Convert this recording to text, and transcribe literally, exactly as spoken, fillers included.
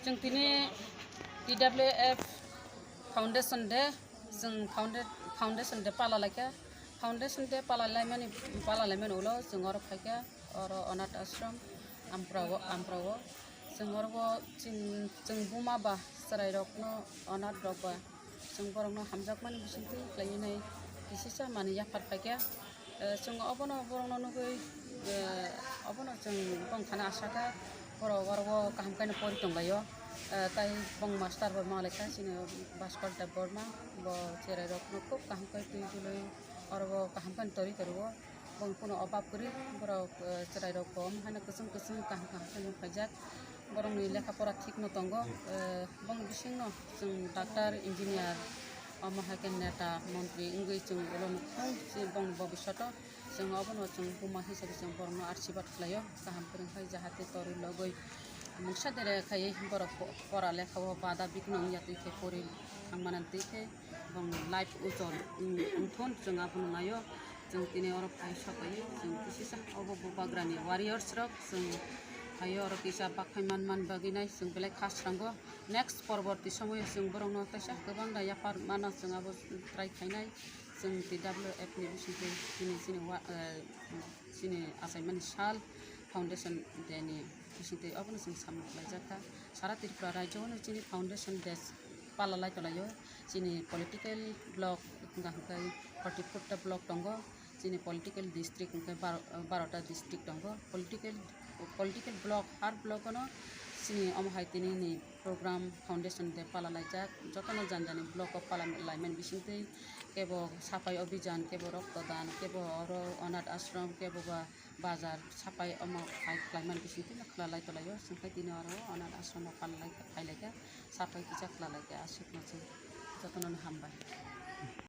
Chwng tini T W F Foundation Day, chwng founda-, Foundation Day pala laikha. Foundation Day pala laimani, pala laimani ulo chwng oro phaikha, oro Anath Ashram, Amprao, Amprao. Chwng oro bo chwng, chwng buma ba chwrairokno, anath rok ba, chwng borokno hamjakmani bisingtwi khlaiwi nai kisisa manwi yaphar phaikha. Eh, chwng obono borokno nugwi, eh, obono chwng bongkhana asakha, borok oro o kaham khe pori tonglaio. Eh, tai bong master bo manglai kha, chini Bhaskar Debbarma, bo chwrairokno khub kaham khe twi twiwi oro o kaham khe torwi torio. Bong kuno obab kwrwi, borok, eh, chwrairok bo omo haino kwchwng kwchwng kaham kaham khe nukphaijak. Borokni lekha pora thikno tongo. Eh, bongni bisingno chwng doctor, engineer, omo hai khe neta, montri wngwi chwng ulo nukhung, chini bongni bobishoto chwng obono chwng buma hisabe chwng borokno arsibat khlaio, kaham kwrwng khai jahate torwi logwi mungsa dere khai borok po-, pora lekha o bada bikno wngya twi khe pori thangmani twi khe bongni life ujol wng-, wngthun chwng abono naio. Chwng tini oro phai sapai chwng kisisa obo bubagrani warriors rok chwng phaio oro kisa bakhai man man bagwi nai chwng belai khasrango. Next porborti somoyo chwng borokno teisa kwbangda yaphar mano chwng abo try khainai. Chwng T W F ni bisingtwi tini chini wa-, eh, chini achaimani sal Foundation Day ni bisingtwi obono chwng samung khlaijakha. Sara Tripura rajyo-o chini Foundation Day pala lai tonglaio. Chini political block hwnka hwnkhe forty four ta block tongo. Chini political district hwnkhe baro, baro ta district tongo. Political, political block, har block-o no chini omo hai tini ni program Foundation Day pala laijak. Jotono jani jani block-o pala laimani bisingtwi kebo sapai obhijan, kebo rokto dan, kebo oro anath ashram, kebo ba bazar sapai omo hai khlaimani bisingtwi no khwlalai tonglaio. Chwng khe tini oro anath ashram o pala lai, phai laikha, sapai kisa khwlalai kha, aswkno chwng jotono no hambai.